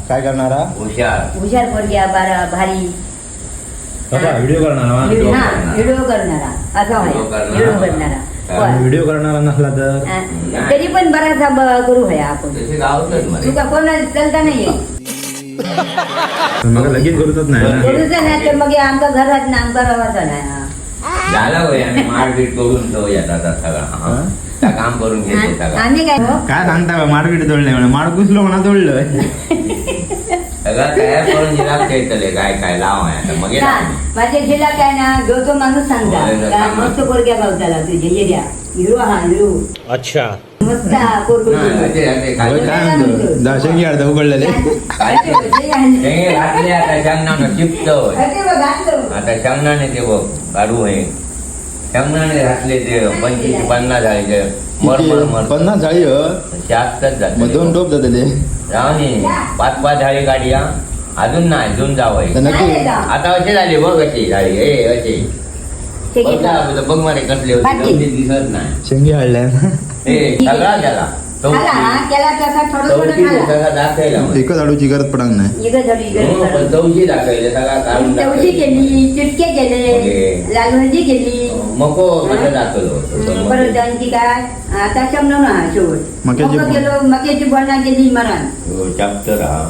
काय करणारा? हुशार. हुशार पोरग्या, बारा भारी. व्हिडिओ करणारा. व्हिडिओ हा, करणारा. व्हिडिओ करणारा असा व्हिडिओ होय. करणारा. व्हिडिओ करणारा. हा. होय. व्हिडिओ करणारा नसला तर? हा, तरी पण बराचसा करू होया आपण. तसे गावतच मरे. तुका कोणा चलता नाही येत. मग लगेच करूच नाही ना. करूच नाही तर मग आमका घरात ना आमका रवाचा नाही हा. झाला होय, आम्ही मारपीट करून तो येतात आता सगळा. हा. त्या काम करून घेते सगळा. आम्ही काय हो? काय सांगता बा, मारपीट तोडले म्हणा, माड घुसलो म्हणा तोडलं. सगळं तयार करून जिला खेळतले काय काय लाव आहे आता मग. ना, माझ्या जिला काय ना जो तो माणूस सांगता होय, काय सांगा. मस्त पोरग्या गावताला तुझे येड्या हिरो हा हिरो. अच्छा. मस्त हा पोरगं तुझं. अगं, काय म्हणतो दशंगी अर्ध उघडलेले. ते घातले आता शेंगदाणा चिपत. अरे बघ, घातलं. आता शेंगदाणे ते बघ काढू हे शेंगदाणे घातले ते 25-50 झाले मर मर मर. 50 झाळी हो. जास्तच जाते. मग दोन टोप जाते ते. रावणी 5-5 झाडी काढी हा. अजून नाही, अजून जावं. तर नक्की. नाही येत. आता अशी झाली बघ, अशी झाली ए अशी. ते बघ घेतलं. ना, बघ मारे कसले होते. बाकी. जमिनीत दिसत नाही. शेंगी हाडल्या. हे सगळा झाला. खाला हा, केला तसा थोडं थोडं चौथी खाला. सगळा दाखवला मला. एकच आडूची गरज पडणार नाही. इकडं झाली, इकडं हो, पण झाली. चौथी दाखवले सगळा काढून चवशी दाखवली. केली, चिटके केले, ओके. लाल भाजी केली. मको माझं दाखवलं होतं पण परत मग आणखी काय आता शमलो ना शेवट मक्याची मका केलो, मक्याची बोलणा केली मरण. हो, चॅप्टर हा.